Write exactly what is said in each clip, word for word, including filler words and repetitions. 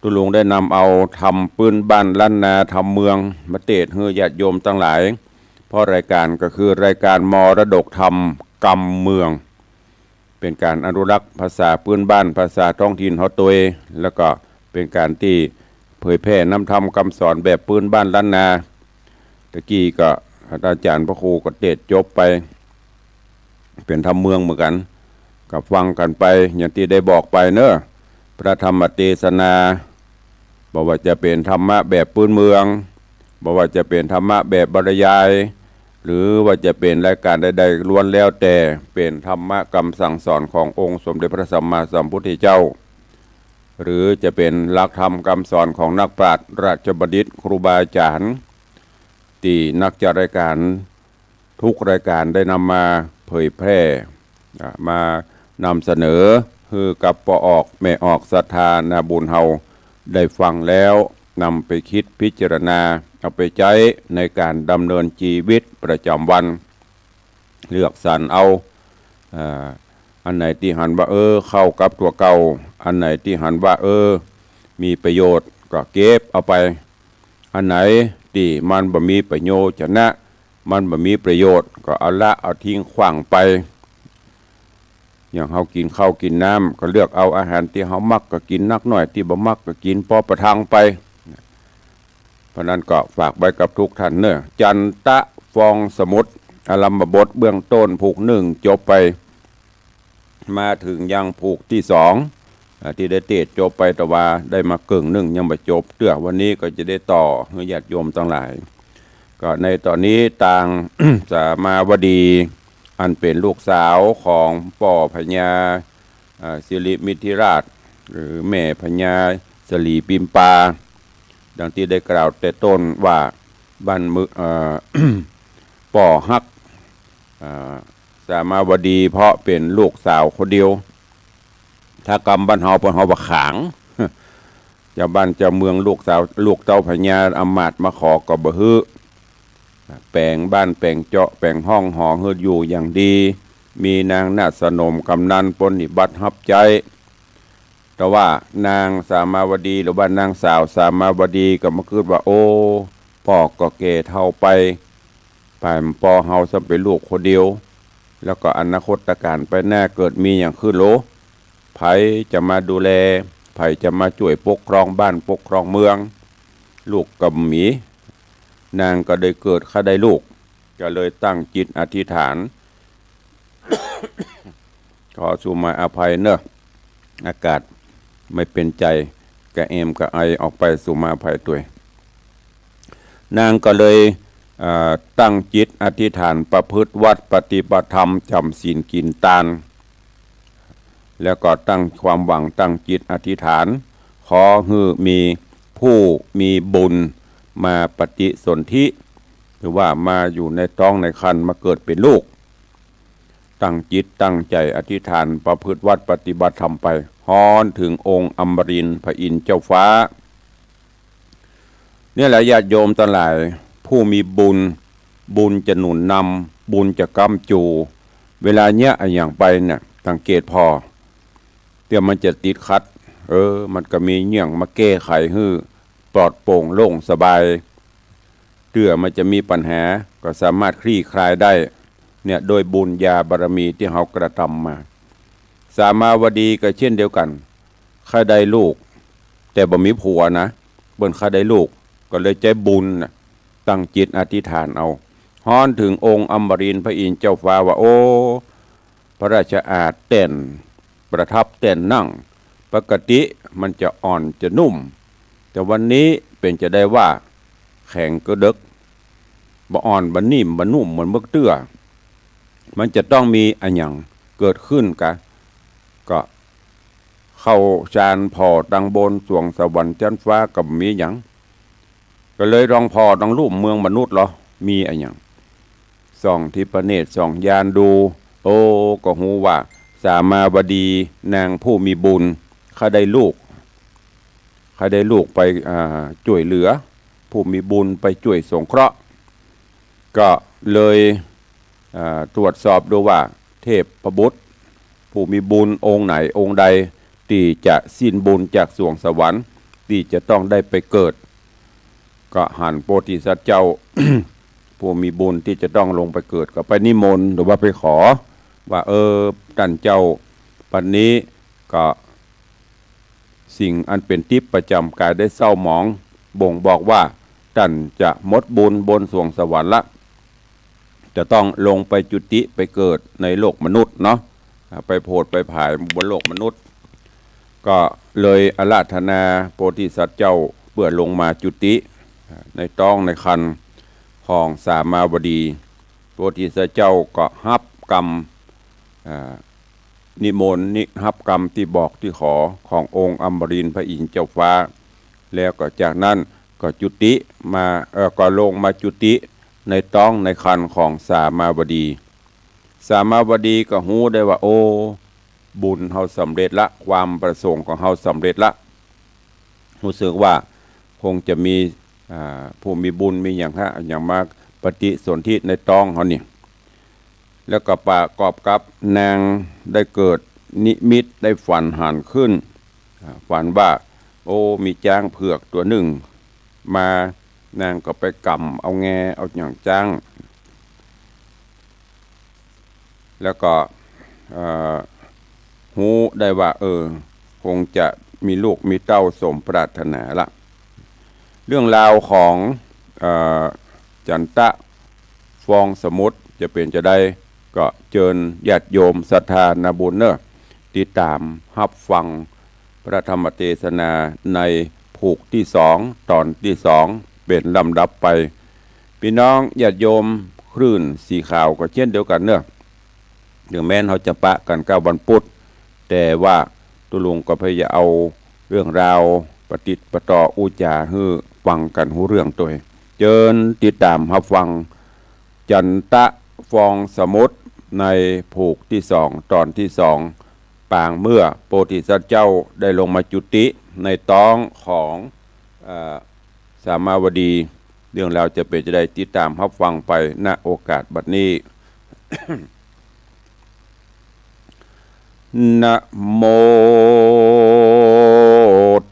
ตุ๊ลุงได้นำเอาธรรมปื๊นบ้านล้านนาธรรมเมืองมาเตสน์หื้อญาติโยมตังหลาย เพราะรายก๋านก็คือรายก๋านมรดกธรรมกำเมือง เป๋นก๋านอนุรักษ์ภาษาปื๊นบ้าน ภาษาท้องถิ่นเฮาตวย แล้วก็เป๋นก๋านตี้เผยแผ่นำธรรมกำสอนแบบปื๊นบ้านล้านนา ตะกี้ก็อาจ๋ารย์พระครูก็เตสน์จบไป เป๋นธรรมเมืองเหมือนกั๋น ก็ฟังกั๋นไปอย่างตี้ได้บอกไปเนาะ พระธรรมเตสนา บ่ว่าจะเป๋นธรรมะแบบปื๊นเมือง บ่ว่าจะเป๋นธรรมะแบบบรรยาย หรือว่าจะเป๋นรายก๋านใดๆ ล้วนแล้วแต่เป๋นธรรมะกำสั่งสอนขององค์สมเด็จพระสัมมาสัมพุทธเจ้า หรือจะเป๋นหลักธรรมกำสอนของนักปราชญ์ราชบัณฑิตครูบาอาจ๋ารย์ ตี้นักจัดรายก๋านทุกรายก๋านได้นำมาเผยแผ่ อ่า มานำเสนอหื้อกับป้อออกแม่ออกศรัทธานาบุญเฮาได้ฟังแล้ว นำไปกึ๊ดพิจารณา เอาไปใจ๊ในก๋านดำเนินจีวิตประจ๋ำวัน เลือกสรรเอา อ่า อันไหนตี้หันว่า เออ เข้ากับตั๋วเก่า อันไหนตี้หันว่า เออ มีประโยชน์ก็เก็บเอาไป อันไหนตี้มันบ่มีประโยชน์จะนะ มันบ่มีประโยชน์ก็เอาละเอาทิ้งขว้างไป อย่างเฮากิ๋นข้าวกิ๋นน้ำก็เลือกเอาอาหารตี้เฮามักก็กิ๋นนักหน่อย ตี้บ่มักก็กิ๋นปอประทังไป เพราะนั้นก็ฝากไว้กับทุกท่านเนาะ จันตะฟองสมุทร อารัมภบทเบื้องต้นผูกนึ่งจบไป มาเถิงยังผูกตี้สอง อ่า ตี้ได้เตสน์จบไป แต่ว่าได้มาเกิ่งนึ่งยังบ่จบเตื้อ วันนี้ก็จะได้ต่อหื้อญาติโยมตังหลาย ก็ในต๋อนนี้ตาง สามาวดี อันเป๋นลูกสาวของป้อพญา อ่า สิริมิถิราช หรือแม่พญาสลีปิมปา ดังตี้ได้กล่าวแต่ต้นว่าบ้านเมือง เอ่อ ป้อฮัก อ่า สามาวดีเพราะเป๋นลูกสาวคนเดียว ถ้ากำบ้านเฮาเปิ้นฮ้องว่าขาง เจ้าบ้านเจ้าเมืองลูกสาว ลูกเต้าพญาอำมาตย์มาขอก็บ่หื้อ แป๋งบ้านแป๋งเจาะแป๋งห้องหอหื้ออยู่อย่างดี มีนางนาฏสนมกำนันปรนนิบัติฮับใจ๊ แต่ว่านางสามาวดีหรือว่านางสาวสามาวดีก็มากึ๊ดว่า โอ้ ป้อก็แก่เฒ่าไป ป่านป้อเฮาซ้ำเป๋นลูกคนเดียว แล้วก็อนาคตก๋านไปหน้าเกิดมีหยังขึ้นโล ใผจะมาดูแล ใผจะมาจ้วยปกครองบ้านปกครองเมือง ลูกก็บ่มี นางก็ได้เกิดใค่ได้ลูก ก็เลยตั้งจิตอธิษฐาน ขอสุมาอภัยเนาะ อากาศไม่เป๋นใจ๋ กระแอมกระไอออกไป สุมาอภัยตวย นางก็เลย เอ่อ ตั้งจิตอธิษฐานประพฤติวัตรปฏิบัติธรรม จ๋ำศีลกิ๋นตาน แล้วก็ตั้งความหวัง ตั้งจิตอธิษฐาน ขอหื้อมีผู้มีบุญมาปฏิสนธิ หรือว่ามาอยู่ในต๊องในครรภ์ มาเกิดเป๋นลูก ตั้งจิตตั้งใจ๋อธิษฐานประพฤติวัตรปฏิบัติธรรมไป ฮอดเถิงองค์อมรินทร์พระอินทร์เจ้าฟ้า เนี่ยแหละญาติโยมตังหลาย ผู้มีบุญ บุญจะหนุนนำ บุญจะก๊ำจู เวลาเยียะอะหยังไปเนี่ย สังเกตผ่อ เตื้อมันจะติดขัด เออ มันก็มีเยื่องมาแก้ไขหื้อปลอดโปร่งโล่งสบาย เตื้อมันจะมีปัญหาก็สามารถคลี่คลายได้ เนี่ย โดยบุญญาบารมีตี้เฮากระทำมา สามาวดีก็เช่นเดียวกั๋น ใค่ได้ลูก แต่บ่มีผัวนะ เปิ้นใค่ได้ลูก ก็เลยใจ๊บุญน่ะ ตั้งจิตอธิษฐานเอา ฮอดเถิงองค์อมรินทร์พระอินทร์เจ้าฟ้าว่า โอ้ พระราชอาสน์แต้นประทับแต้นนั่ง ปกติมันจะอ่อนจะนุ่ม แต่วันนี้เป๋นจาใดว่าแข็งกระเดิก บ่อ่อนบ่นิ่มบ่นุ่มเหมือนเมื่อเตื้อ มันจะต้องมีอะหยังเกิดขึ้นกะ ก็เข้าฌานผ่อตังบนสวงสวรรค์จั๊นฟ้าก็บ่มีหยัง ก็เลยลองผ่อตังลุ่มเมืองมนุษย์ลอ มีอะหยัง ส่องทิพเนตรส่องญาณดู โอ้ ก็ฮู้ว่าสามาวดีนางผู้มีบุญ ใค่ได้ลูก ใค่ได้ลูกไป อ่า จ้วยเหลือ ผู้มีบุญไปจ้วยสงเคราะห์ ก็เลย อ่า ตรวจสอบดูว่าเทพบุตรผู้มีบุญองค์ไหนองค์ใดตี้จะสิ้นบุญจากสวงสวรรค์ ตี้จะต้องได้ไปเกิด ก็หันโพธิสัตว์เจ้า ผู้มีบุญตี้จะต้องลงไปเกิด ก็ไปนิมนต์หรือว่าไปขอ ว่า เออ ต้านเจ้า ปัจจุบันนี้ก็ สิ่งอันเป๋นทิพย์ประจ๋ำก๋ายได้เศร้าหมอง บ่งบอกว่าต้านจะหมดบุญบนสวงสวรรค์ละ จะต้องลงไปจุติไปเกิดในโลกมนุษย์เนาะ อ่า ไปโผดไปผายบนโลกมนุษย์ ก็เลยอาราธนาโพธิสัตว์เจ้าเปื้อลงมาจุติ อ่า ในต๊องในครรภ์ของสามาวดี โพธิสัตว์เจ้าก็ฮับกำ อ่า นิมนต์ นิ ฮับกำตี้บอกตี้ขอขององค์อมรินทร์พระอินทร์เจ้าฟ้า แล้วก็จากนั้นก็จุติมา เอ่อ ก็ลงมาจุติในต๊องในครรภ์ของสามาวดี สามาวดีก็ฮู้ได้ว่า โอ้ บุญเฮาสำเร็จละ ความประสงค์ของเฮาสำเร็จละ ฮู้สึกว่าคงจะมี อ่า ผู้มีบุญมีหยังฮะ หยังมาปฏิสนธิในต๊องเฮานี่ แล้วก็ประกอบกับนางได้เกิดนิมิตได้ฝันหันขึ้น อ่า ฝันว่า โอ้ มีจ๊างเผือกตั๋วนึ่งมา นางก็ไปก๋ำเอาแงเอาหยังจ๊าง แล้วก็ เอ่อ ฮู้ได้ว่า เออ คงจะมีลูกมีเต้าสมปรารถนาละ เรื่องราวของ เอ่อ จันตะฟองสมุทรจะเป๋นจาใด ก็เจิญญาติโยมศรัทธานาบุญเน่อ ติดต๋ามฮับฟังพระธรรมเตสนาในผูกตี้สอง ต๋อนตี้สอง เป๋นลำดับไป ปี้น้องญาติโยมคลื่นสีขาวก็เจ้นเดียวกั๋นเน่อ เถิงแม้นเฮาจะปะกั๋นก้าววันปุ๊ด แต่ว่าตุ๊ลุงก็พยายามเอาเรื่องราวปะติดปะต่ออู้จ๋าหื้อฟังกั๋นฮู้เรื่องตวย เจิญติดต๋ามฮับฟัง จันตะฟองสมุทรในผูกตี้สอง ต๋อนตี้สอง ปางเมื่อโพธิสัตว์เจ้าได้ลงมาจุติในต๊องของ เอ่อ สามาวดี เรื่องราวจะเป๋นจาใด ติดต๋ามฮับฟังไป ณ โอกาสบัดนี้ นะโม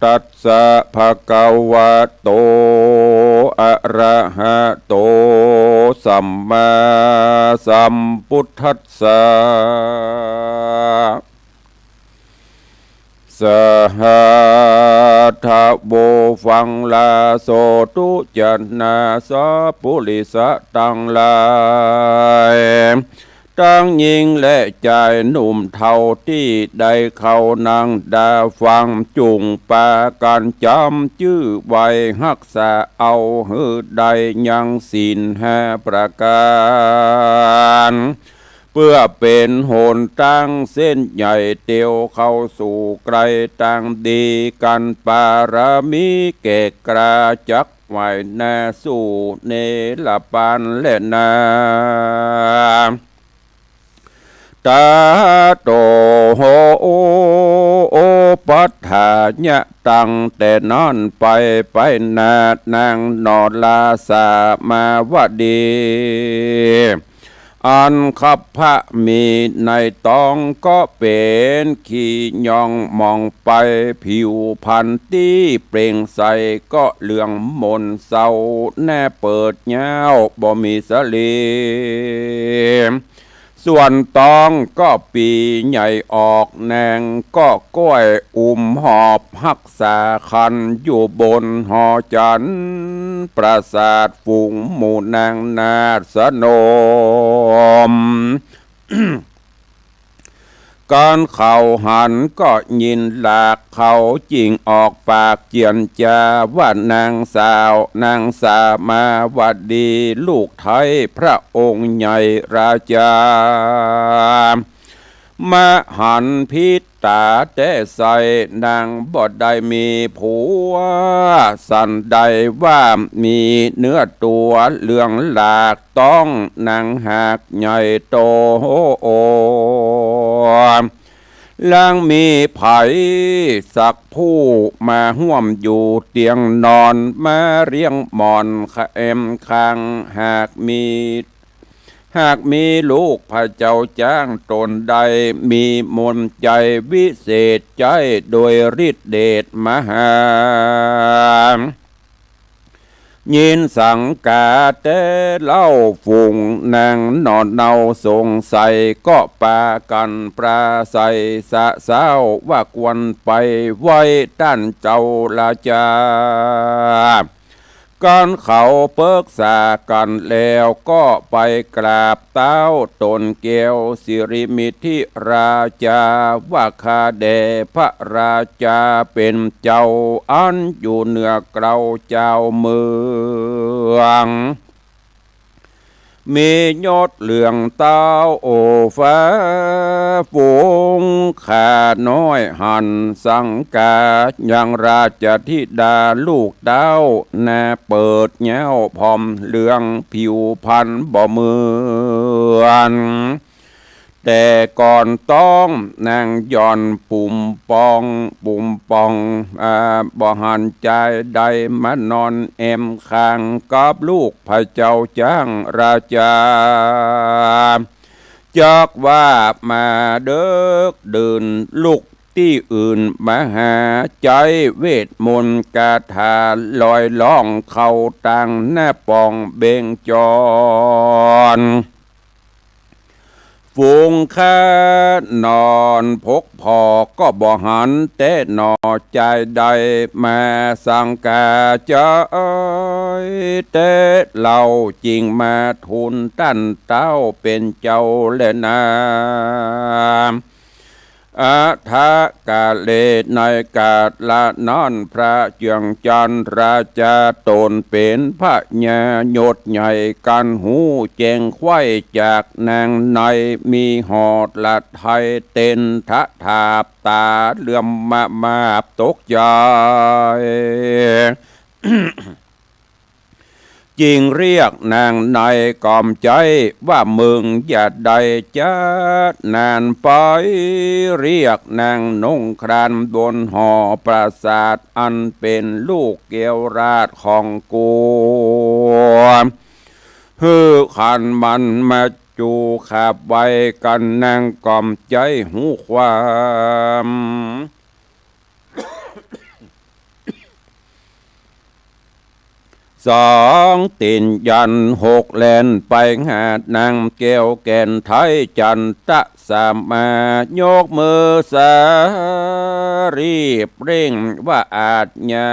ตัสสะ ภะคะวะโต อะระหะโต สัมมาสัมพุทธัสสะ สะหะทะโว ฟังลาโสตุ จะนาสะปุริสะตังหลาย ตังญิงและจายหนุ่มเฒ่าตี้ได้เข้านั่งดาฟัง จุ่งปากั๋นจ๋ำจื้อไว้ฮักษาเอาหื้อได้ยังศีลห้าประก๋าน เปื้อเป๋นหนตางเส้นใหญ่เตียวเข้าสู่ไกลตางดี กั๋นปารมีแก่กล้าจักไหว้หน้าสู่เนรปานแลนา ตาโตโห โอปัฏฐายะ ตั้งแต่นั้นไป ไปหน้านางนราสามาวดี อันคับพระมีในต๊องก็เป๋นขี้ย่องมองไป ผิวพรรณตี้เปล่งใสก็เหลืองมนเศร้า แน่เปิดเย้าบ่มีสะเหลี ส่วนต๊องก็ปีใหญ่ออก นางก็ก้อยอุ้มหอบฮักษาครรภ์อยู่บนหอจันทร์ ปราสาทฝูงหมู่นางนาฏสนม กั๋นเขาหันก็ยินหลาก เขาจึ่งออกปากเจียรจาว่า นางสาว นางสามาวดี ลูกไท้พระองค์ใหญ่ราชา มหันต์พิตาแต๊ไส้ นางบ่ได้มีผัว สันใดว่ามีเนื้อตั๋วเหลืองหลาก ต๊องนางหากใหญ่โต ลางมีใผสักผู้มาฮ่วมอยู่เตียงนอน มาเลี้ยงหมอนแคมข้าง หากมี หากมีลูกพระเจ้าจ๊างต๋นใด มีมนต์ใจ๋วิเศษใจ๊โดยฤทธิ์เดชมหา ยินสังกาแต๊เล่า ฝูงนางหน่อเนาสงสัย ก็ปากั๋นปราศรัยสะเซ้า ว่าควรไปไหว้ต้านเจ้าราจา กั๋นเขาปึกษากั๋นแล้ว ก็ไปกราบเต้าต๋นแก้วสิริมิถิราจา ว่าข้าแด่พระราจาเป๋นเจ้า อันอยู่เหนือเกล้าเจ้าเมือง มียศเหลืองเต้า โอฟ้า ฝูงข้าน้อยหันสังกา ยังราชธิดาลูกเต้า หน้าเปิดเย้าผ่องเหลือง ผิวพรรณบ่เหมือนแต่ก่อนต้อง นางหย่อนปุ๋มป่อง ปุ๋มป่อง อ่า บ่หันจายใดมานอนแอมข้างกับลูกพระเจ้าจ๊างราจา จักว่ามาเดิกดื่น ลุกตี้อื่นมาหา ใจ๊เวทมนต์คาถาลอยล่องเข้าตางหน้าป่องเบ่งจร ฝูงข้านอนพกผ่อก็บ่หันแต๊หนอ จายใดมาสังกาจายแต๊เล่า จึงมาทูลต้านเต้าเป๋นเจ้าแลนา อาทะกาเล ในกาละนั้น พระเจื้องจันทราจาต๋นเป๋นพญายศใหญ่ กั๋นฮู้แจ้งไขว้จากนางใน มีหอระไทยเต้นทะถาบต๋าเหลื่อมมะมาบตกใจ๋ จึงเรียกนางในกล่อมใจ๊ว่า มึงอย่าได้จ๊าดนานไป เรียกนางนุ่งคลานบนหอปราสาท อันเป๋นลูกแก้วราชของกู หื้อขันมันมาจูขับไว้ กั๋นนางกล่อมใจ๊ฮู้ความ สองตี๋นยันหกแล่นไปหานางแก้วแก่นไทยจันตะสามายกมือสารีบเร่งว่าอาชญา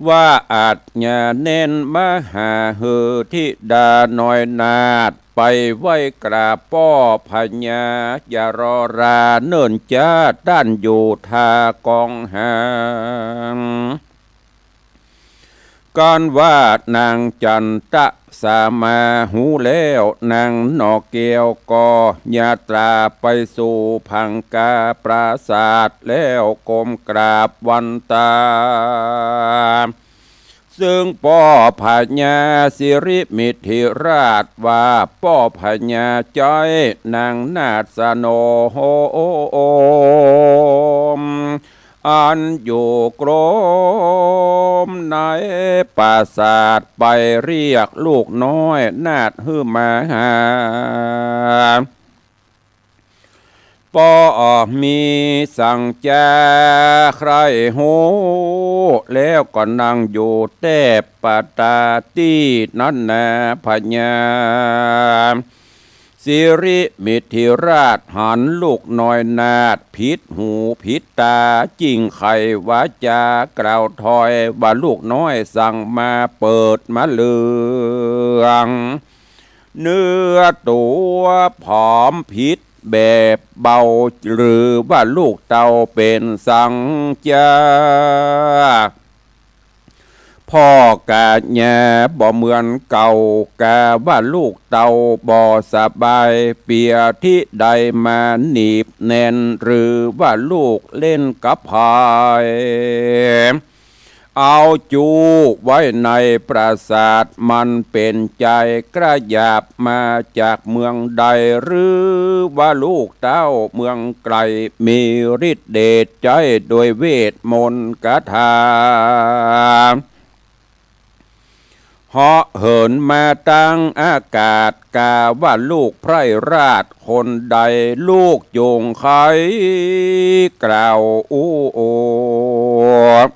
ว่าอาชญาเน้นมาหา หื้อธิดาน้อยนาฏไปไหว้กราบป้อพญา อย่ารอราเนิ่นจ๊า ต้านอยู่ท่ากองหาง กั๋นว่านางจันตะสามาฮู้แล้ว นางหน่อแก้วก็ยาตราไปสู่ผังคาปราสาท แล้วก้มกราบวันตา ซึ่งป้อพญาสิริมิถิราชว่า ป้อพญาใจ๊นางนาถสนม อันอยู่กรมในปราสาท ไปเรียกลูกน้อยนาฏหื้อมาหา ป้อมีสังจาใคร่ฮู้ แล้วก็นั่งอยู่แต๊ประตาตี้นั้นนา พญาสิริมิถิราชหันลูกน้อยนาฏผิดหูผิดต๋า จึ่งไขวาจากล่าวถ้อยว่า ลูกน้อยสั่งมาเปิดมาเหลือง เนื้อตั๋วผอมผิดแบบเบา หรือว่าลูกเต้าเป๋นสังจา พ่อกะยาบ่เหมือนเก่า กะว่าลูกเต้าบ่สบาย เปียที่ใดมาหนีบแน่น หรือว่าลูกเล่นกับใผ เอาจูไว้ในปราสาท มันเป๋นใจ๋กระหยาบมาจากเมืองใด หรือว่าลูกเต้าเมืองไก๋ มีฤทธิ์เดชใจ๊โดยเวทมนต์คาถา เหาะเหินมาตังอากาศ กาว่าลูกไพร่ราชคนใด ลูกจงไขกล่าวอู้อวด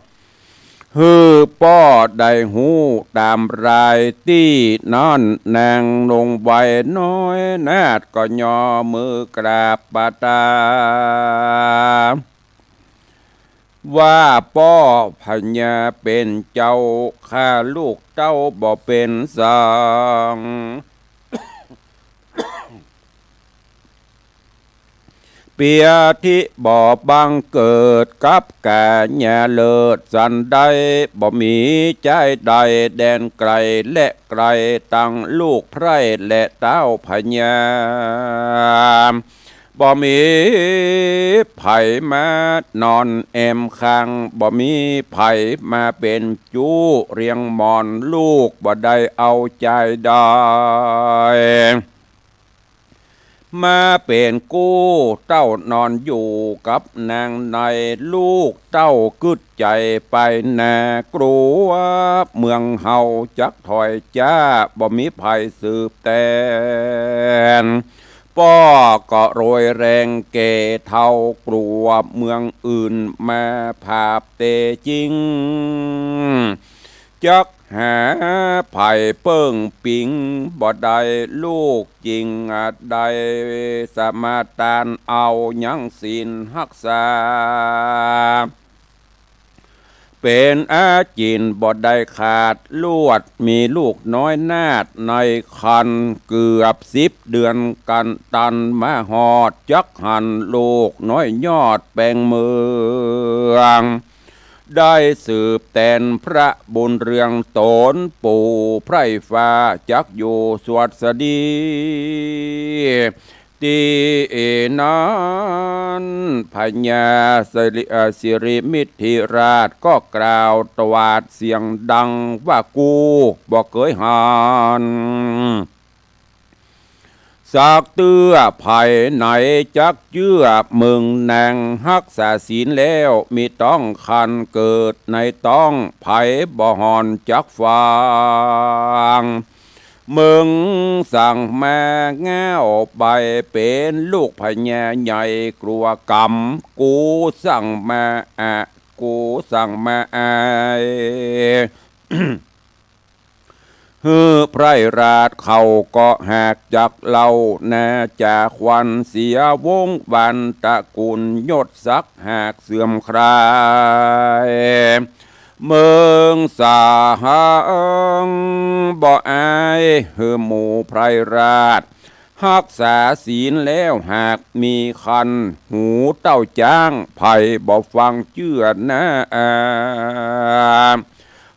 หื้อป้อได้ฮู้ต๋ามราย ตี้นั้นนางนงไวน้อยนาฏก็ยอมือกราบปะตา ว่าป้อพญาเป๋นเจ้าข้า ลูกเต้าบ่เป๋นสัง เปียธิบ่บังเกิดกับก๋าญาเลิศสันใด บ่มีใจ๊ใดแดนไก๋และไก๋ตังลูกไพร่และเต้าพญา บ่มีใผมานอนแอมข้าง บ่มีใผมาเป๋นจู๊เลี้ยงหม่อน ลูกบ่ได้เอาใจ๋ใด มาเป๋นกู้เต้านอนอยู่กับนางใน ลูกเต้ากึ๊ดใจ๋ไปหน้ากลัวเมืองเฮาจักถอยจ๊า บ่มีใผสืบแตน ป้อก็โรยแรงแก่เฒ่ากลัวเมืองอื่นมาผาบเต๋จริง จักหาใผเปิ้งปิงบ่ได้ ลูกจึงได้สมาตานเอายังศีลฮักษา เป๋นอาจิณบ่ได้ขาด ลวดมีลูกน้อยนาฏในครรภ์เกือบสิบเดือน กั๋นตันมาฮอด จักหันลูกน้อยยอดแป๋งเมือง ได้สืบแตนพระบุญเรืองต๋นปู่ไพร่ฟ้า จักอยู่สวัสดี ตี้นั้นพญาสิริ เอ่อ สิริมิถิราชก็กล่าวตวาดเสียงดังว่า กูบ่เกยหันสักเตื้อ ใผไหนจักเจื้อเมิงนางฮักษาศีลแล้ว มีต๊องคันเกิดในต๊อง ใผบ่ห่อนจักฟัง เมิงสั่งมาง้าวไป เป๋นลูกพญาใหญ่กลัวกำ กูสั่งมาอะ กูสั่งมาอาย หื้อไพร่ราชเขาก็หากจักเล่า นาจาขวัญเสียวงศ์วรรณตระกูลยศศักดิ์หากเสื่อมคลาย เมิงสาหังบ่อาย หื้อหมู่ไพร่ราชฮักษาศีลแล้วหากมีครรภ์ หูเต้าจ๊าง ใผบ่ฟังเจื้อนาอา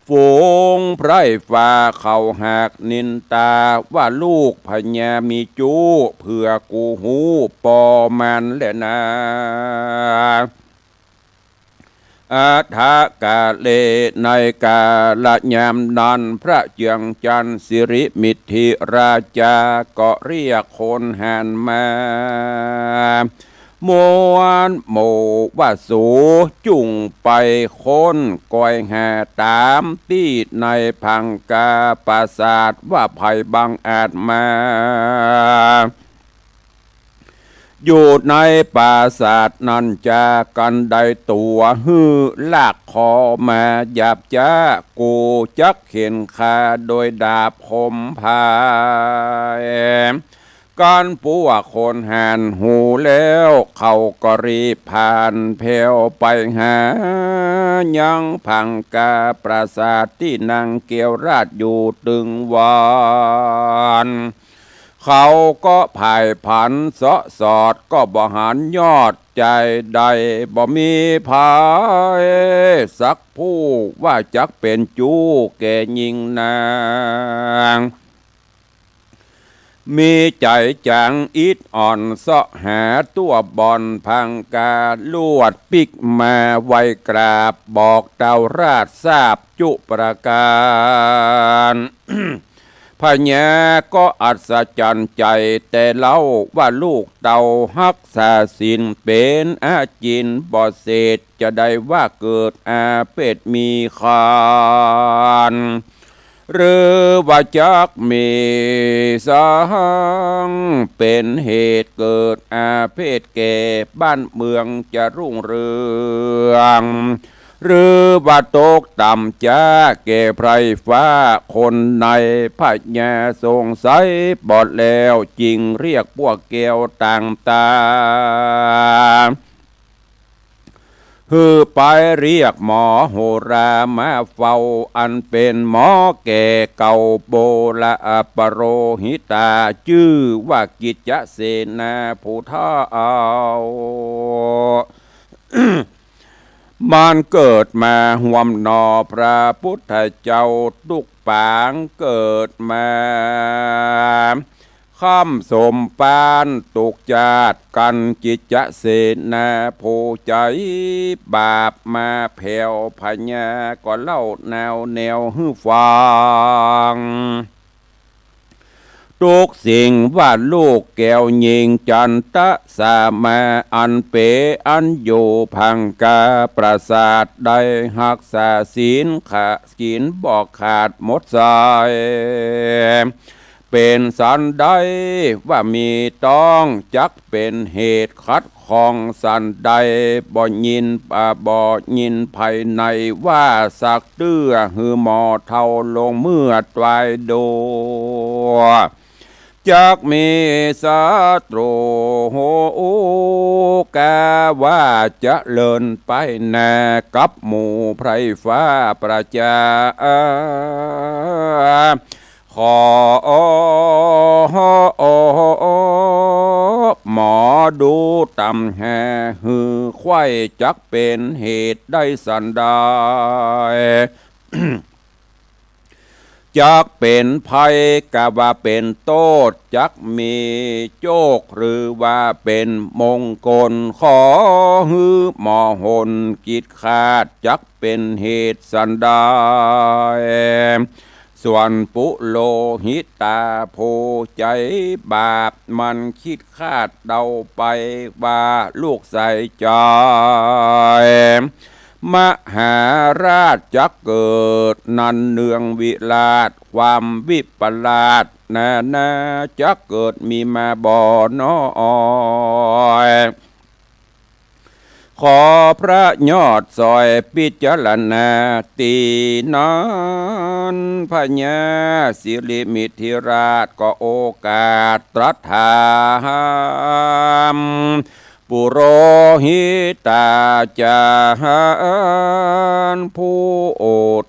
ฝูงไพร่ฟ้าเขาหากนินตา ว่าลูกพญามีจู๊ เผื่อกูฮู้ปอมันแลนา อัฏฐกาเล ในกาลยามนั้น พระเจืองจันทร์สิริมิถิราชาก็เรียกคนหาญมา มวลหมู่ว่า สูจุ่งไปค้นกอยหาต๋ามตี้ในพังกาปราสาท ว่าใผบังอาจมา อยู่ในปราสาทนั้นจา กั๋นได้ตั๋วหื้อลากคอมาหยาบจ๊า กูจักเข็นฆ่าโดยดาบคมพาย กั๋นปวกคนหาญฮู้แล้ว เขาก็รีบผ่านแผ่วไปหา ยังพังกาปราสาทตี้นางแก้วราชอยู่ตึงวัน เขาก็ผ่ายผันเซาะสอด ก็บ่หันยอดใจ๋ใด บ่มีใผสักผู้ ว่าจักเป๋นจู๊แก่ญิงนาง มีใจ๋จ๋างอิดอ่อนเซาะหาตั๋วบ่อนพังกา ลวดปิ๊กมาไหว้กราบบอกเต้าราชทราบจุประก๋าน พญาก็อัศจรรย์ใจ๋แต่เล่า ว่าลูกเต้าฮักษาศีลเป๋นอาจิณบ่เสด จะได้ว่าเกิดอาเพศมีครรภ์ หรือว่าจักมีสัง เป๋นเหตุเกิดอาเพศแก่ บ้านเมืองจะรุ่งเรือง หรือว่าตกต่ำจ๊าแก่ไพร่ฟ้า คนในพญาสงสัยบ่แล้ว จึงเรียกพวกแก้วต่างตา หื้อไปเรียกหมอโหรามาเฝ้า อันเป๋นหมอแก่เก่าโบราณปโรหิตา จื้อว่ากิจจเสนาผู้เฒ่า มันเกิดมาฮ่วมหน่อพระปุทธเจ้า ตุ๊กปางเกิดมา ค่ำสมปานตกจาติกั๋น กิจจเสนาผู้ใจ๋บาปมาแผว พญาก็เล่าแนวแนวหื้อฟัง ตุ๊กสิ่งว่าลูกแก้วญิงจันตะสามา อันเป๋นอันอยู่พังกาปราสาท ได้ฮักษาศีลขาดศีลบ่ขาดหมดสาย เป๋นสันใดว่ามีต้อง จักเป๋นเหตุขัดข้องสันใด บ่ยิน อ่า บ่ยินภายในว่าสักเตื้อ หื้อหมอเฒ่าลงเมื่อตวายดัว จักมีศัตรู๋ โห กาว่าเจริญไปหน้า กับหมู่ไพร่ฟ้าประจา ขอหมอดูต๋ำหาหื้อไขว้ จักเป๋นเหตุได้สันใด จักเป๋นภัยกาว่าเป๋นโต้ษ จักมีโจคหรือว่าเป๋นมงคล ขอหื้อหมอหนคิดคาด จักเป๋นเหตุสันใด ส่วนปุโรหิตาผู้ใจ๋บาป มันคิดคาดเดาไปว่าลูกใส่ใจ๋ มหาราชจักเกิดนันเนืองวิราช ความวิปลาสนานาจักเกิดมีมาบ่น้อย ขอพระยอดซ่อยพิจารณาตี้นั้น พญาสิริมิถิราชก็โอกาสตรัสถาม ปุโรหิตาจ๋ารย์ผู้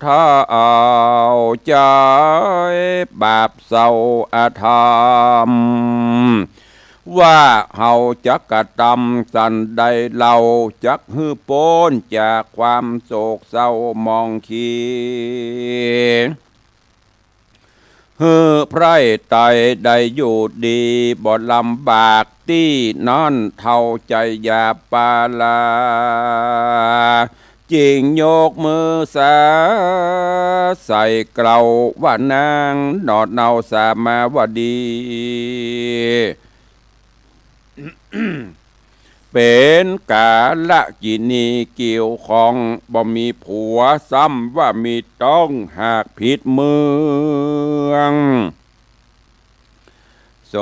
เฒ่าใจ๋ บาปเศร้าอธรรม ว่าเฮาจักกระตำสันใดเล่า จักหื้อป๊นจากความโศกเศร้าหมองขี้ หื้อไพร่ไตได้อยู่ดีบ่ลำบากตี้นั้น เฒ่าใจ๋อย่าปาลา จึงยกมือสาใส่เกล้าว่านางหนอเนาสามาวดี เป๋นกาลกิณีเกี่ยวข้อง บ่มีผัว ซ้ำว่ามีต้องหากผิดเมือง โส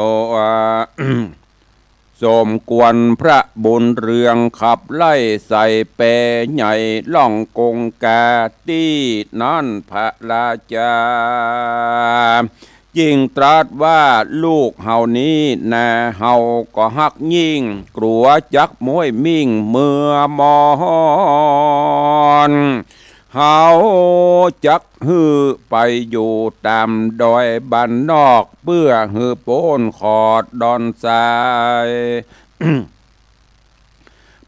สมควรพระบุญเรืองขับไล่ใส่แปใหญ่ล่องกงกาตี้นั้นพระราชา จึงตรัสว่าลูกเฮานี้นาเฮาก็ฮักยิ่ง กลัวจักม้วยมิ่งเมือมอน เฮาจักหื้อไปอยู่ต๋ามดอยบ้านนอก เปื้อหื้อป๊นขอดดอนทราย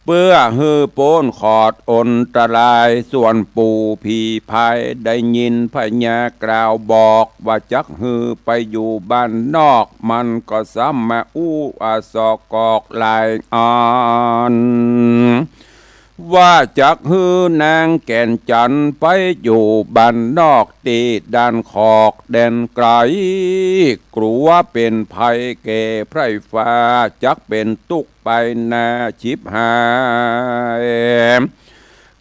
เปื้อหื้อป๊นขอดอันตราย ส่วนปู่ผีพายได้ยินพญากล่าวบอกว่าจักหื้อไปอยู่บ้านนอก มันก็ซ้ำมาอู้อสอกอกหลายอัน ว่าจักหื้อนางแก่นจันทร์ไปอยู่บ้านนอกตี้ด้านขอกแดนไกล กลัวเป๋นภัยแก่ไพร่ฟ้า จักเป๋นตุ๊กข์ไปนาฉิบหาย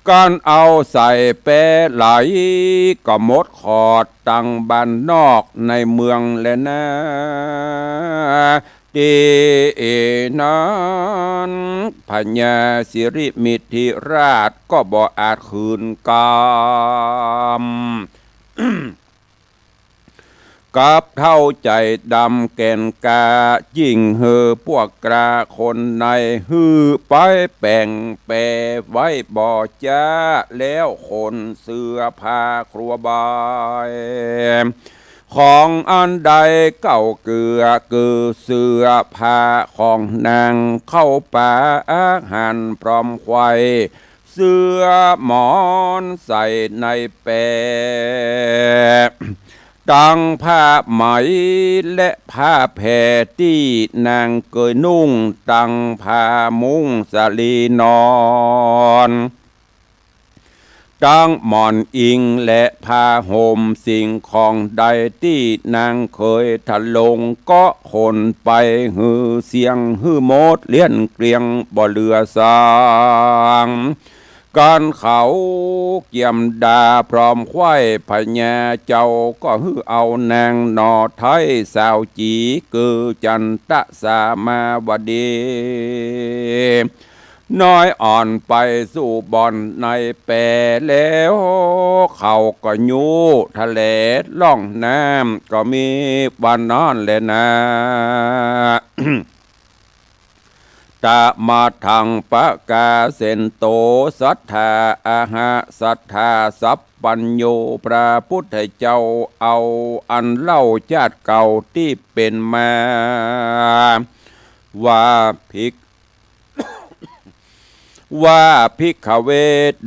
การเอาใส่แปไหลก็หมดขอดตังบ้านนอกในเมืองแลนา ตี้นั้นพญาสิริมิถิราชก็บ่อาจขืนกำ กับเฒ่าใจ๋ดำแก่นกล้า ยิ่งหื้อพวกกล้าคนใน หื้อไปแป๋งแป๋ไว้บ่จ๊า แล้วขนเสื้อผ้าครัวบาย ของอันใดเก่าเกือ คือเสื้อผ้าของนาง เข้าปาอาหารพร้อมไขว่ เสื้อหมอนใส่ในแป ตังผ้าไหมและผ้าแผ่ตี้นางเกยนุ่ง ตังผ้ามุ้งสาลีนอน ตังหมอนอิงและผ้าห่ม สิ่งของใดตี้นางเกยทะลง ก็ขนไปหื้อเสี้ยงหื้อหมดเลี้ยนเกลี้ยงบ่เหลือสัง กันเขาเกียมดาพร้อมไขว่ พญาเจ้าก็หื้อเอานางหน่อไท้สาวจี๋ คือจันตะสามาวดี น้อยอ่อนไปสู่บ่อนในแป แล้วเขาก็ยู้ทะเลล่องน้ำ ก็มีวันนั้นแลนา ตะมะทังปะกาเสนโต สัตถาอะหะสัตถาสัพพัญญู พระพุทธเจ้าเอาอันเล่าจาติเก่าตี้เป๋นมา ว่าภิก ว่าภิกขเว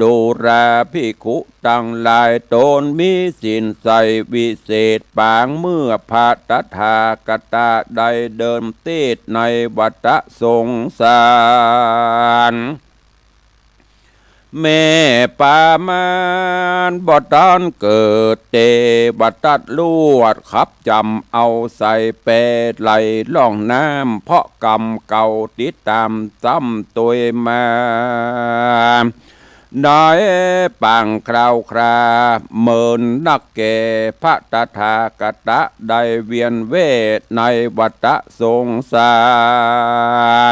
ดูราภิกขุตังหลาย ตนมีศีลใสวิเศษปาง เมื่อพระตถาคตะได้เดินเตสน์ในวัฏสงสาร แม่ปามารบ่ตันเกิด เตวทัตรวดขับจ๋ำเอาใส่แปไหลล่องน้ำ เพราะกรรมเก่าติดต๋ามซ้ำตวยมา ในปางคราวครา เมินนักแก่ พระตถาคตะได้เวียนเวทในวัฏสงสา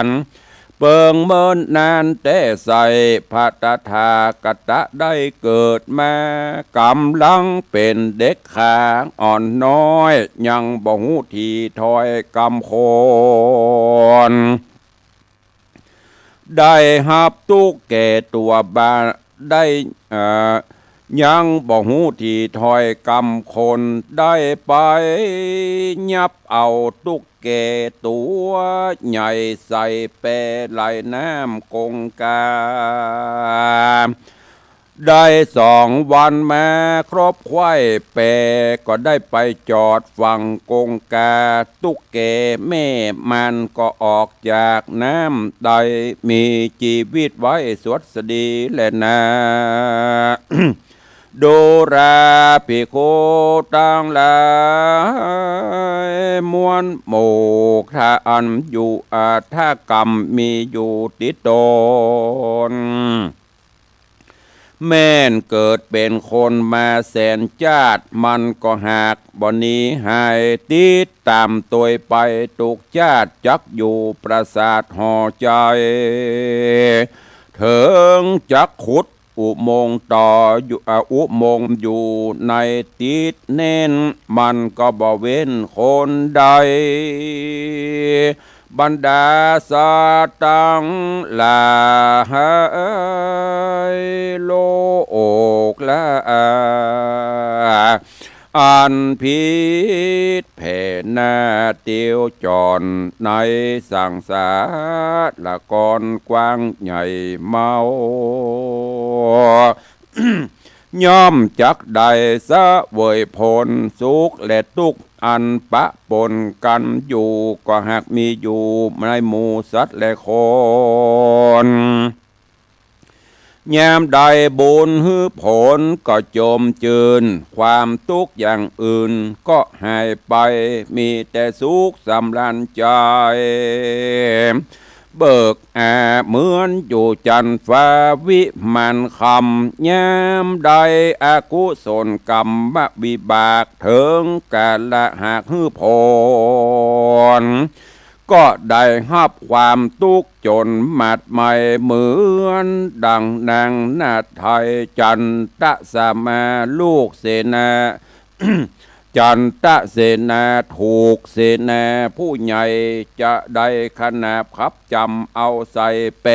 ร เปิงเมินนานแต๊ใส พระตถาคตะได้เกิดมา ก๋ำลังเป๋นเด็กขาอ่อนน้อย ยังบ่ฮู้ถี่ถ้อยกำคน ได้ฮับตุ๊กข์แก่ตั๋วบา ได้ เอ่อ ยังบ่ฮู้ถี่ถ้อยกำคน ได้ไปยับเอาตุ๊กแกตั๋วใหญ่ใส่แปไหลน้ำกงกา ได้สองวันมาครบไขว่ แปก็ได้ไปจอดฝั่งกงกา ตุ๊กแกแม่มันก็ออกจากน้ำ ได้มีจีวิตไว้สวัสดีแลนา ดูราภิกขุตังหลาย มวลหมู่ ถ้าอันอยู่อาทกรรมมีอยู่ติดตน แม่นเกิดเป๋นคนมาแสนจาติ มันก็หากบ่หนีหาย ติดต๋ามตวยไปตุ๊กจาติ จักอยู่ปราสาทหอใจ๋ เถิงจักขุด อุโมงค์ต่ออยู่ อ่า อุโมงค์อยู่ในติดเน้น มันก็บ่เว้นคนใด บรรดาสัตว์ตังหลาย โลกละ อันผิดแผนนาเตียวจ่อนในสังสารกรกว้างใหญ่เมา ย่อมจักได้เสวยผลสุขและตุ๊กข์อันปะปนกั๋นอยู่ ก็หากมีอยู่ในหมู่สัตว์และคน ยามได้บุญหื้อผลก็จมจืน ความตุ๊กข์อย่างอื่นก็หายไป มีแต่สุขสำราญใจ๋ เบิกอาเหมือนอยู่จันฟ้าวิมานคำ ยามใดอกุศลกรรมวิบากเถิงกาละหักหื้อผล ก็ได้ฮับความตุ๊กข์จนหมัดไหม้ เหมือนดังนางนาฏไทย จันตะสามาลูกเสนา จันตะเสนาถูกเสนาผู้ใหญ่ จะได้ขนาบขับจำเอาใส่แป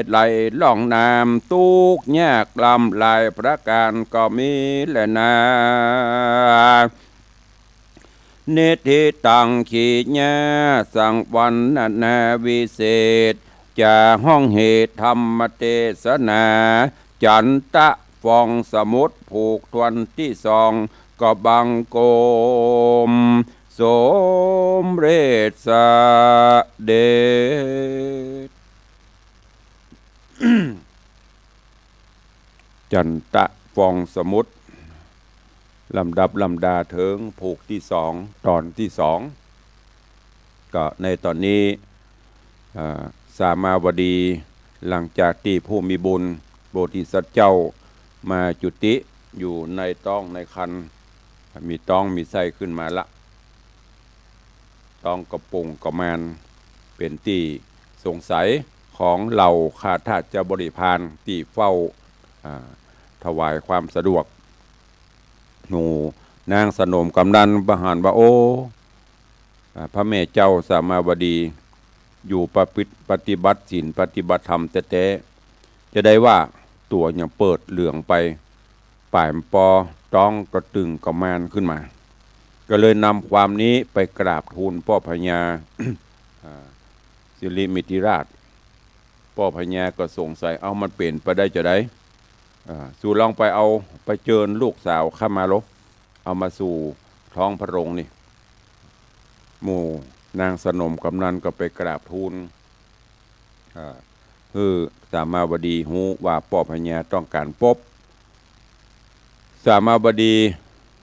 ไหลล่องน้ำ ตุ๊กข์ยากลำหลายประการก็มีแลนา นิทธิตัง ขีณา สังวรรณนาวิเศษ จาฮ้องเหตุธรรมเตสนา จันตะฟองสมุทรผูกถ้วนตี้สอง ก็บังคมสมเร็จเสด็จ จันตะฟองสมุทร ลำดับลำดาเถิงผูกตี้สอง ต๋อนตี้สอง ก็ในต๋อนนี้ อ่า สามาวดี หลังจากตี้ผู้มีบุญโพธิสัตว์เจ้ามาจุติอยู่ในต๊องในครรภ์ มีต๊องมีไส้ขึ้นมาละ ต๊องก็ป่งก็มาน เป๋นตี้สงสัยของเหล่าข้าทาสบริพารตี้เฝ้า อ่า ถวายความสะดวก หมู่นางสนมกำนันบ่หันว่า โอ้ อ่า พระแม่เจ้าสามาวดี อยู่ประพฤติ ปฏิบัติศีลปฏิบัติธรรมแต๊ๆ จะได้ว่าตั๋วยังเปิดเหลืองไป ป๋ายปอต๊องก็ตึงก็มานขึ้นมา ก็เลยนำความนี้ไปกราบทูลป้อพญา อ่า สิริมิตติราช ป้อพญาก็สงสัย เอ้า มันเป๋นไปได้จาใด อ่า สูลองไปเอา ไปเจิญลูกสาวข้ามาโล เอามาสู่ท้องพระโรงนี่ หมู่นางสนมกำนันก็ไปกราบทูล อ่า หื้อสามาวดีฮู้ว่าป้อพญาต้องก๋านปบ สามาวดี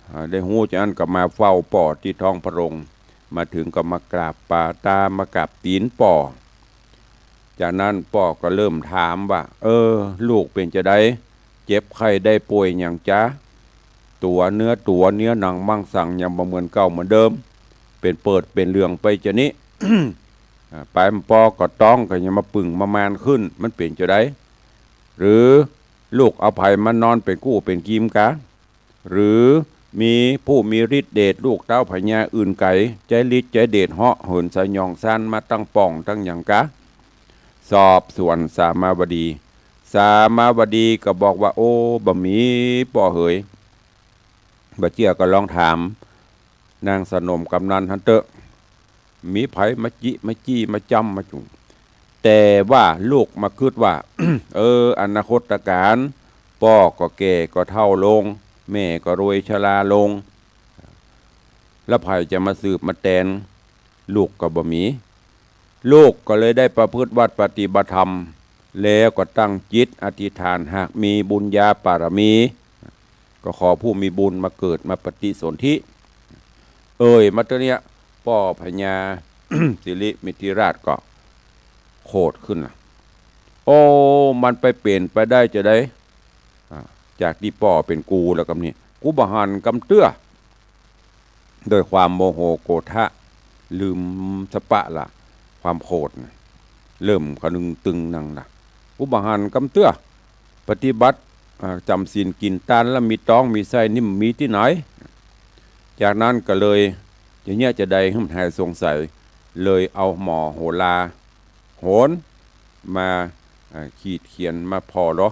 อ่า ได้ฮู้จาอั้นก็มาเฝ้าป้อตี้ท้องพระโรง มาเถิงก็มากราบป๋าต๋ามากราบตี๋นป้อ จากนั้นป้อก็เริ่มถามว่า เออ ลูกเป๋นจาใด เจ็บไข้ได้ป่วยหยังจ๊า ตั๋วเนื้อตั๋วเนื้อหนังมังสังยังบ่เหมือนเก่าเหมือนเดิม เป๋นเปิดเป๋นเหลืองไปจานี้ อ่า ป๋ายปอก็ต๊องก็ยังมาปึ่งมามานขึ้น มันเป๋นจาใด หรือลูกเอาใผมานอนเป๋นกู้เป๋นกี๋กา หรือมีผู้มีฤทธิ์เดชลูกเต้าพญาอื่นไก๋ ใจ๊ฤทธิ์ใจ๊เดชเหาะเหินสยองสันมาตั้งป่องตั้งหยังกา สอบสวนสามาวดี สามาวดีก็บอกว่า โอ้ บ่มีป้อเหย บ่เจื้อก็ลองถามนางสนมกำนันหั้นเต๊อะ มีใผมาจิมาจี้มาจ้ำมาจุ่ง แต่ว่าลูกมาคิดว่า เออ อนาคตกาล ป้อก็แก่ก็เฒ่าลง แม่ก็รวยชราลง แล้วใผจะมาสืบมาแตน ลูกก็บ่มี ลูกก็เลยได้ประพฤติวัตรปฏิบัติธรรม แล้วก็ตั้งจิตอธิษฐาน หากมีบุญญาบารมี ก็ขอผู้มีบุญมาเกิดมาปฏิสนธิ เอ่ยมาเตื้อเนี้ย ป้อพญา สิริมิตติราชก็โขดขึ้นล่ะ โอ้ มันไปเป๋นไปได้จาใด อ่า จากตี้ป้อเป๋นกูแล้วกำนี้ กูบ่หันกำเตื้อ ด้วยความโมโหโกธะ ลืมสะปะละ ความโขดน่ะ เริ่มกระดึงตึงนังละ กูบ่หันกำเตื้อ ปฏิบัติ อ่า จ๋ำศีลกิ๋นตานแล้วมีต๊องมีไส้นี่มันมีตี้ไหน จากนั้นก็เลย จะเยียะจาใดหื้อมันหายสงสัย เลยเอาหมอโหรา โหร มา อ่า ขีดเขียนมาผ่อลอ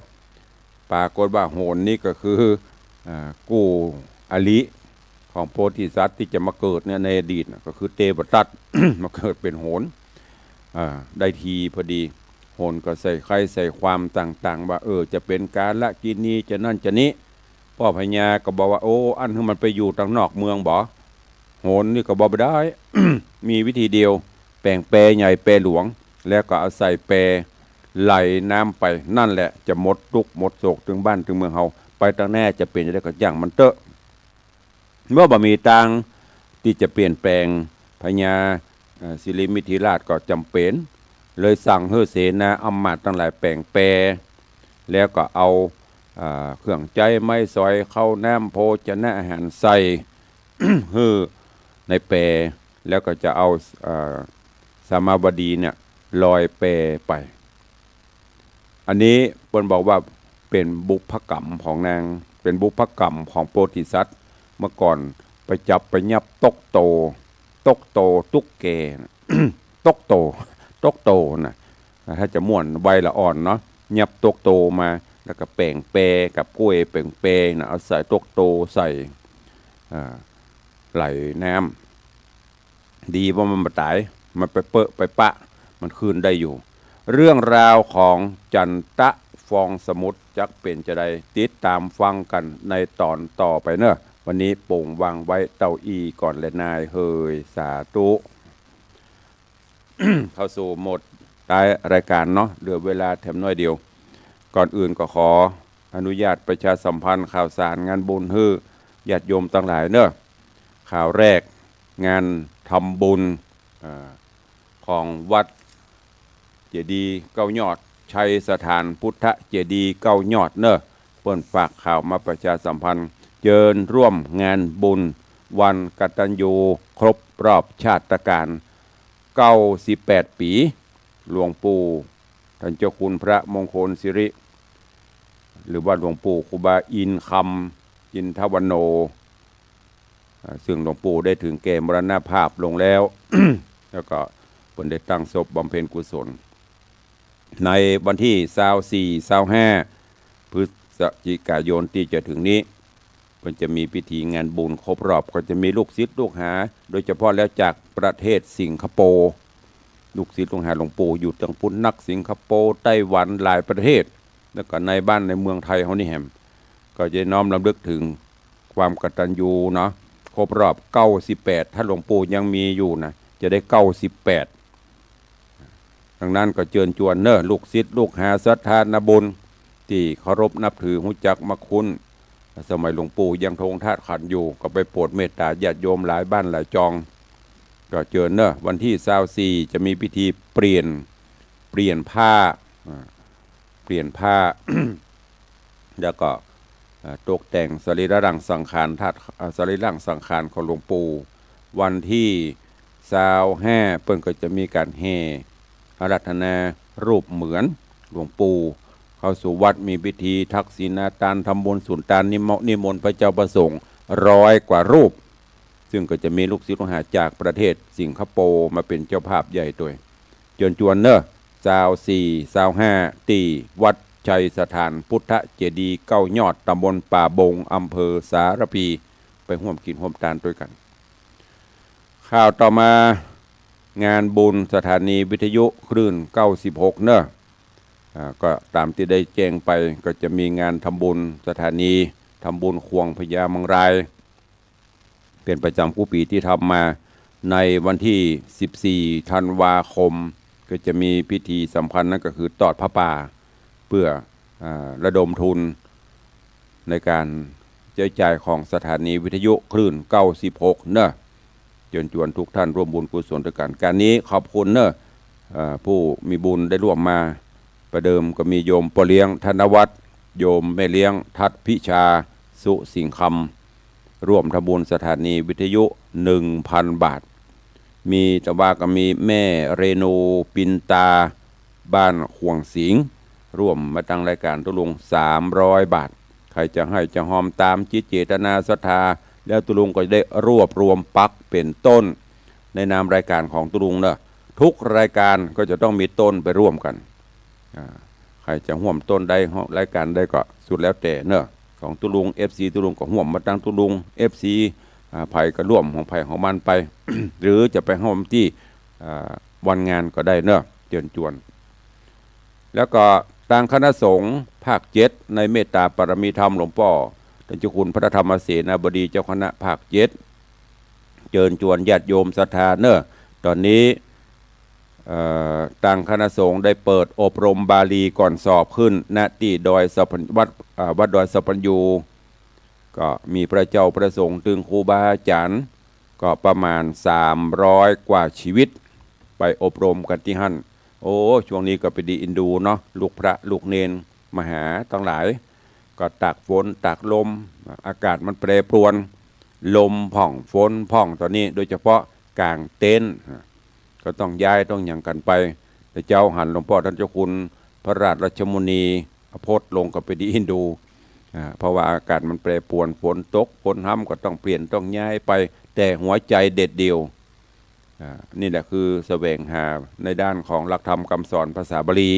ปรากฏว่าโหรนี่ก็คือ อ่า กู้อริของโพธิสัตว์ตี้จะมาเกิดเนี่ย ในอดีตน่ะ ก็คือเตวทัต มาเกิดเป๋นโหร อ่า ได้ทีพอดี โหรก็ใส่ไขว้ใส่ความต่างๆ ว่า เออ จะเป๋นกาลกิณี จะนั่นจะนี้ ป้อพญาก็บอกว่า โอ้ อั้นหื้อมันไปอยู่ตางนอกเมืองบ่ โหรนี่ก็บอกบ่ได้ มีวิธีเดียว แป๋งแปใหญ่แปหลวง แล้วก็เอาใส่แปไหลน้ำไป นั่นแหละจะหมดตุ๊กข์หมดโศกเถิงบ้านเถิงเมืองเฮา ไปตางหน้าจะเป๋นจาใดก็จ้างมันเต๊อะ เมื่อบ่มีตางตี้จะเปลี่ยนแป๋ง พญา เอ่อ สิริมิตติราชก็จ๋ำเป๋น เลยสั่งหื้อเสนาอำมาตย์ตังหลายแป๋งแป แล้วก็เอา อ่า เครื่องใจ๊ไม้สอย ข้าวน้ำ โภชนะอาหารใส่ หื้อในแป แล้วก็จะเอา เอ่อ สามาบดีเนี่ยลอยแปไป อันนี้เปิ้นบอกว่าเป๋นบุพกรรมของนาง เป๋นบุพกรรมของโพธิสัตว์ เมื่อก่อนไปจับไปยับตกโต ตกโตตุ๊กแก ตกโต ตกโตน่ะ ถ้าจะม่วนวัยละอ่อนเนาะ ยับตกโตมา แล้วก็แป๋งแปกับก้วยแป๋งแปน่ะ เอาใส่ตกโตใส่ อ่า ไหลน้ำ ดีว่ามันบ่ต๋าย มันไปเปอะไปปะ มันคืนได้อยู่ เรื่องราวของจันทะฟองสมุทรจักเป๋นจาใด ติดต๋ามฟังกั๋นในต๋อนต่อไปเนาะ วันนี้โป่งวางไว้เต้าอี้ก่อนแลนายเฮย สาธุ เข้าสู่โหมดท้ายรายการเนาะ เหลือเวลาแถมน้อยเดียว ก่อนอื่นก็ขออนุญาตประชาสัมพันธ์ข่าวสารงานบุญหื้อญาติโยมตังหลายเนาะ ข่าวแรก งานทำบุญ อ่า ของวัดเจดีย์เก้ายอด ชัยสถานพุทธเจดีย์เก้ายอดเนาะ เปิ้นฝากข่าวมาประชาสัมพันธ์ เจิญร่วมงานบุญวันกตัญญูครบรอบชาตกาล เก้าสิบแปดปี๋ หลวงปู่ ท่านเจ้าคุณพระมงคลสิริ หรือว่าหลวงปู่ครูบาอินทร์คำ อินทวโน อ่า ซึ่งหลวงปู่ได้ถึงแก่มรณภาพลงแล้ว แล้วก็เปิ้นได้ตั้งศพบำเพ็ญกุศล ในวันตี้ซาวสี่ ซาวห้า พฤศจิกายนตี้จะถึงนี้ เปิ้นจะมีพิธีงานบุญครบรอบ ก็จะมีลูกศิษย์ลูกหา โดยเฉพาะแล้วจากประเทศสิงคโปร์ ลูกศิษย์ลูกหาหลวงปู่อยู่ตังพุ้นนัก สิงคโปร์ ไต้หวัน หลายประเทศ แล้วก็ในบ้านในเมืองไทยเฮานี่แหม ก็จะน้อมรำลึกถึงความกตัญญูเนาะ ครบรอบเก้าสิบแปด ถ้าหลวงปู่ยังมีอยู่นะ จะได้เก้าสิบแปด ดังนั้นก็เจิญจวนเนาะ ลูกศิษย์ลูกหาศรัทธาญาติบุญ ตี้เคารพนับถือ ฮู้จักมักคุ้น สมัยหลวงปู่ยังทรงธาตุขันธ์อยู่ ก็ไปโปรดเมตตาญาติโยมหลายบ้านหลายจอง ก็เจิญเนาะ วันตี้ซาวสี่ จะมีพิธีเปลี่ยน เปลี่ยนผ้า อ่า เปลี่ยนผ้า แล้วก็ อ่า ตกแต่งสรีระร่างสังขารธาตุ อ่า สรีระร่างสังขารของหลวงปู่ วันตี้ซาวห้า เปิ้นก็จะมีก๋านแห่อาราธนารูปเหมือนหลวงปู่ เข้าสู่วัด มีพิธีทักษิณาตาน ทำบุญสุนตาน นิมนต์ นิมนต์พระเจ้าพระสงฆ์ร้อยกว่ารูป ซึ่งก็จะมีลูกศิษย์ลูกหาจากประเทศสิงคโปร์มาเป๋นเจ้าภาพใหญ่ตวย เจิญจวนเนาะ ซาวสี่ ซาวห้า ตี้วัดชัยสถานพุทธเจดีย์เก้ายอด ตำบลป่าบง อำเภอสารภี ไปฮ่วมกิ๋นฮ่วมตานตวยกั๋น ข่าวต่อมา งานบุญสถานีวิทยุคลื่นเก้าสิบหกเนาะ อ่า ก็ต๋ามตี้ได้แจ้งไป ก็จะมีงานทำบุญสถานี ทำบุญข่วงพญามังราย เป๋นประจ๋ำกู้ปี๋ตี้ทำมา ในวันตี้สิบสี่ธันวาคม ก็จะมีพิธีสำคัญ นั่นก็คือตอดผ้าป่า เปื้อ อ่า ระดมทุนในก๋านใจ๊จ่ายของสถานีวิทยุคลื่นเก้าสิบหกเนาะ เจิญจวนทุกท่านร่วมบุญกุศลตวยกั๋น ก๋านนี้ขอบคุณเนาะ เอ่อ ผู้มีบุญได้ร่วมมา ประเดิมก็มีโยมป้อเลี้ยงธนวัฒน์ โยมแม่เลี้ยงทัดพิชา สุสิงห์คำ ร่วมทำบุญสถานีวิทยุหนึ่งพันบาท มีตะวาก็มีแม่เรนูปินตา บ้านข่วงสิงห์ ร่วมมาตังรายก๋านตุ๊ลุงสามร้อยบาท ใผจะหื้อจะฮอมต๋ามจิตเจตนาศรัทธา แล้วตุ๊ลุงก็จะได้รวบรวมปักเป๋นต้น ในนามรายก๋านของตุ๊ลุงเนาะ ทุกรายก๋านก็จะต้องมีต้นไปร่วมกั๋น อ่า ใผจะฮ่วมต้นใด รายก๋านใดก็สุดแล้วแต่เนาะ ของตุ๊ลุง เอฟซี ตุ๊ลุงก็ฮ่วมมาตังตุ๊ลุง เอฟซี อ่า ใผก็ร่วมของใผของมันไป หรือจะไปฮ่วมตี้ อ่า วันงานก็ได้เนาะ เจิญจวน แล้วก็ตางคณะสงฆ์ภาคเจ็ด ในเมตตาปารมีธรรมหลวงป้อ ต้านเจ้าคุณพระธรรมเสนาบดีเจ้าคณะภาคเจ็ด เจิญจวนญาติโยมศรัทธาเนาะ ต๋อนนี้ เอ่อ ตางคณะสงฆ์ได้เปิดอบรมบาลีก่อนสอบขึ้น ณ ตี้ดอยสะพัน วัด อ่า วัดดอยสะพันยู ก็มีพระเจ้าพระสงฆ์ ตึงครูบาอาจ๋ารย์ ก็ประมาณสามร้อยกว่าชีวิต ไปอบรมกั๋นตี้หั้น โอ้ ช่วงนี้ก็ไปดีอินดูเนาะ ลูกพระลูกเณรมาหาตังหลาย ก็ตากฝนตากลม อากาศมันแปรปรวน ลมพ่องฝนพ่อง ต๋อนนี้โดยเฉพาะก๋างเต็นท์ ก็ต้องย้ายต้องหยังกั๋นไป แต่เจ๊าหันหลวงป้อต้านเจ้าคุณพระราชรัชมุนีอภรณ์ลงก็ไปดีอินดู อ่า เพราะว่าอากาศมันแปรปรวน ฝนตกฝนห้ำก็ต้องเปลี่ยนต้องย้ายไป แต่หัวใจ๋เด็ดเดี่ยว อ่า นี่แหละคือแสวงหาในด้านของหลักธรรมกำสอนภาษาบาลี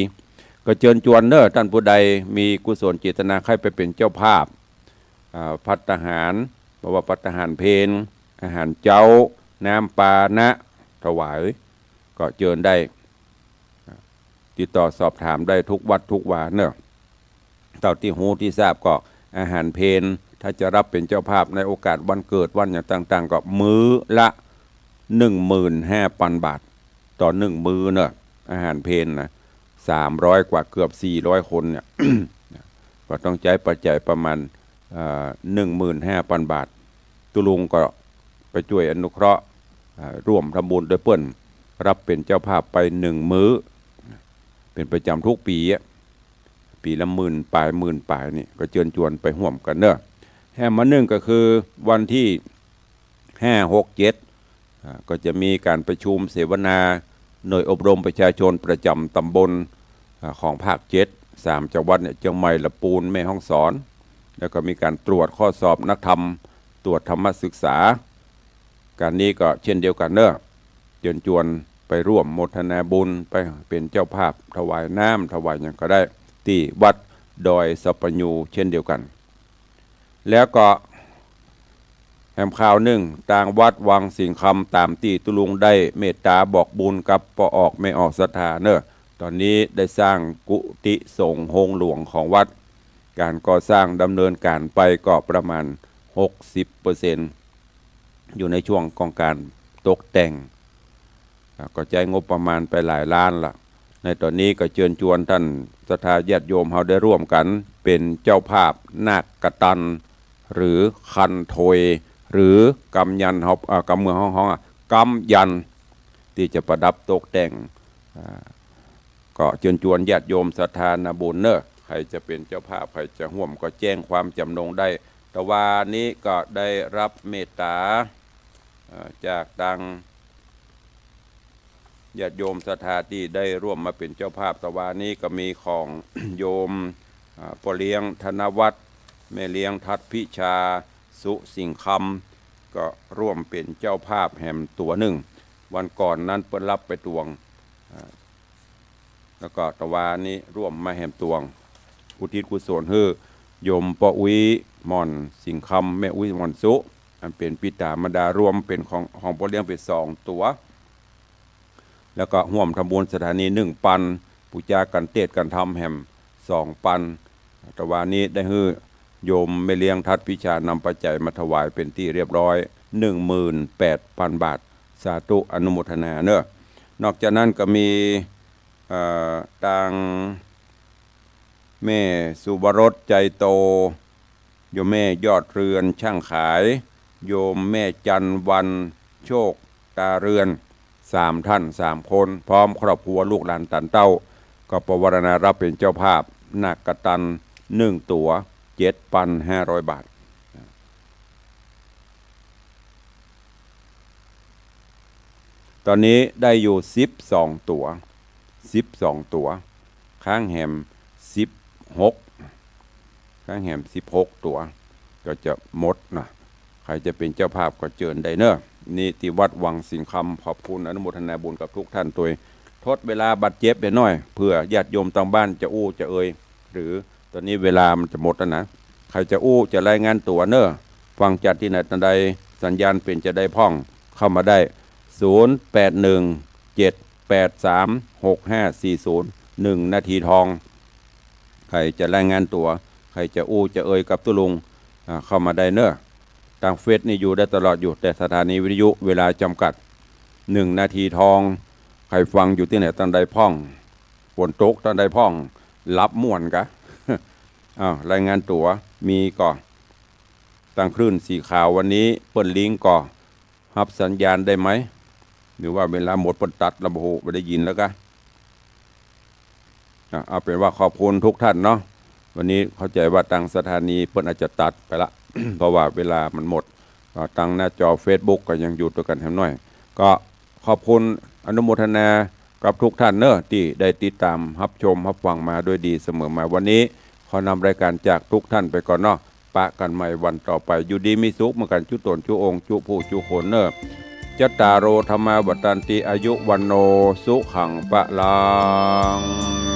ก็เจิญจวนเน้อ ต้านผู้ใดมีกุศลเจตนาใค่ไปเป๋นเจ้าภาพ อ่า ภัตตาหาร บ่ว่าภัตตาหารเพล อาหารเจ๊า น้ำปานะ ถวาย ก็เจิญได้ ติดต่อสอบถามได้ทุกวัดทุกวาเน้อ เต้าตี้ฮู้ตี้ทราบก็อาหารเพล ถ้าจะฮับเป๋นเจ้าภาพในโอกาสวันเกิดวันหยังต่างๆ ก็มื้อละ หนึ่งหมื่นห้าปันบาท ต่อหนึ่งมื้อเน้อ อาหารเพลนะ สามร้อยกว่า เกือบสี่ร้อยคนเนี่ย ก็ต้องใจ๊ปัจจัยประมาณ เอ่อ หนึ่งหมื่นห้าปันบาท ตุ๊ลุงก็ไปจ้วยอนุเคราะห์ อ่า ร่วมทำบุญตวยเปิ้น ฮับเป๋นเจ้าภาพไปหนึ่งมื้อ เป๋นประจ๋ำทุกปี๋อะ ปี๋ละหมื่นป๋าย หมื่นป๋ายนี่ ก็เจิญจวนไปฮ่วมกั๋นเน้อ แหมอันนึ่งก็คือวันตี้ ห้า หก เจ็ด อ่า ก็จะมีก๋านประชุมเสวนาหน่วยอบรมประชาชนประจ๋ำต๋ำบล อ่า ของภาคเจ็ด สามจังหวัดเนี่ย เจียงใหม่ ละปูน แม่ฮ่องสอน แล้วก็มีก๋านตรวจข้อสอบนักธรรม ตรวจธรรมศึกษา ก๋านนี้ก็เช่นเดียวกั๋นเน้อ เจิญจวนไปร่วมโมทนาบุญ ไปเป๋นเจ้าภาพถวายน้ำถวายหยังก็ได้ ตี้วัดดอยสัปปะยูเช่นเดียวกั๋น แล้วก็แหมข่าวนึ่ง ตางวัดวังสิงห์คำ ต๋ามตี้ตุ๊ลุงได้เมตต๋าบอกบุญกับป้อออกแม่ออกศรัทธาเน้อ ต๋อนนี้ได้สร้างกุฏิสงฆ์โฮงหลวงของวัด ก๋านก่อสร้างดำเนินก๋านไปก็ประมาณหกสิบเปอร์เซ็นต์ อยู่ในช่วงของก๋านตกแต่ง อ่า ก็ใจ๊งบประมาณไปหลายล้านละ ในต๋อนนี้ก็เจิญจวนต้านศรัทธาญาติโยมเฮาได้ร่วมกั๋นเป๋นเจ้าภาพนาคกตัน หรือคันโทย หรือกำยันเฮา อ่า กำเมืองฮ้องๆ อ่ะ กำยัน ตี้จะประดับตกแต่ง อ่า ก็เจิญจวนญาติโยมศรัทธานาบุญเน้อ ใผจะเป๋นเจ้าภาพ ใผจะฮ่วมก็แจ้งความจ๋ำนงได้ ตะวานี้ก็ได้ฮับเมตต๋า อ่า จากตางญาติโยมศรัทธาตี้ได้ร่วมมาเป๋นเจ้าภาพ ตะวานี้ก็มีของโยม อ่า ป้อเลี้ยงธนวัฒน์ แม่เลี้ยงทัดพิชา สุสิงห์คำ ก็ร่วมเป๋นเจ้าภาพแหมตั๋วนึ่ง วันก่อนนั้นเปิ้นฮับไปตวง อ่า แล้วก็ตะวานี้ร่วมมาแหมตั๋ว อุทิศกุศลหื้อโยมป้ออุ๊ยหม่อนสิงห์คำ แม่อุ๊ยหม่อนสุ อันเป๋นปิต๋ามารดา รวมเป๋นของ ของป้อเลี้ยงเป๋นสองตั๋ว แล้วก็ฮ่วมทำบุญสถานีหนึ่งปัน ปู๋จากั๋นเตสน์กั๋นธรรมแหมสองปัน ตะวานี้ได้หื้อโยมแม่เลี้ยงทัดพิชานำปัจจัยมาถวายเป๋นตี้เรียบร้อย หนึ่งหมื่นแปดปันบาท สาธุอนุโมทนาเน้อ นอกจากนั้นก็มี เอ่อ ตางแม่สุวรสใจโต โยมแม่ยอดเรือนช่างขาย โยมแม่จันวันโชคตาเรือน สามท่าน สามคน พร้อมครอบครัวลูกหลานต๋านเต้า ก็ปวารณาฮับเป๋นเจ้าภาพนาคกตันหนึ่งตั๋ว เจ็ดปันห้าร้อยบาท ต๋อนนี้ได้อยู่สิบสองตั๋ว สิบสองตั๋ว ค้างแหมสิบหก ค้างแหมสิบหกตั๋ว ก็จะหมดนะ ใผจะเป๋นเจ้าภาพก็เจิญได้เน้อ นี่ตี้วัดวังสิงห์คำ ขอบคุณอนุโมทนาบุญกับทุกท่านตวย ทดเวลาบาดเจ็บไปหน้อย เผื่อญาติโยมตางบ้านจะอู้จะเอย หรือต๋อนนี้เวลามันจะหมดแล้วนะ ใผจะอู้จะรายงานตั๋วเน้อ ฟังจากตี้ไหนตางใด สัญญาณเป๋นจาใดพ่อง เข้ามาได้ ศูนย์แปดหนึ่ง เจ็ดแปดสาม หกห้าสี่ศูนย์ หนึ่งนาทีทอง ใผจะรายงานตั๋ว ใผจะอู้จะเอยกับตุ๊ลุง อ่า เข้ามาได้เน้อ ตางเฟซนี่อยู่ได้ตลอดอยู่ แต่สถานีวิทยุเวลาจ๋ำกัด หนึ่งนาทีทอง ใผฟังอยู่ตี้ไหนตางใดพ่อง ฝนตกตางใดพ่อง หลับม่วนกะ อ้าว รายงานตั๋วมีก่อ ตางคลื่นสีขาววันนี้เปิ้นลิงก์ก่อ ฮับสัญญาณได้ไหม หรือว่าเวลาหมดเปิ้นตัดแล้ว โอ้โห บ่ได้ยินแล้วกะ อ่ะ เอาเป๋นว่าขอบคุณทุกท่านเนาะ วันนี้เข้าใจ๋ว่าตางสถานีเปิ้นอาจจะตัดไปละ เพราะว่าเวลามันหมด อ่า ตางหน้าจอเฟซบุ๊กก็ยังอยู่ตวยกั๋นแหมหน้อย ก็ขอบคุณอนุโมทนากับทุกท่านเนาะ ตี้ได้ติดต๋ามฮับชมฮับฟังมาด้วยดีเสมอมา วันนี้ขอนำรายก๋านจากทุกท่านไปก่อนเนาะ ปะกั๋นใหม่วันต่อไป อยู่ดีมีสุขเหมือนกั๋นจุ๊ต๋นจุ๊องค์จุ๊ผู้จุ๊คนเนาะ จัตตาโร ธัมมา วัฑฒันติ อายุ วัณโณ สุขัง พลัง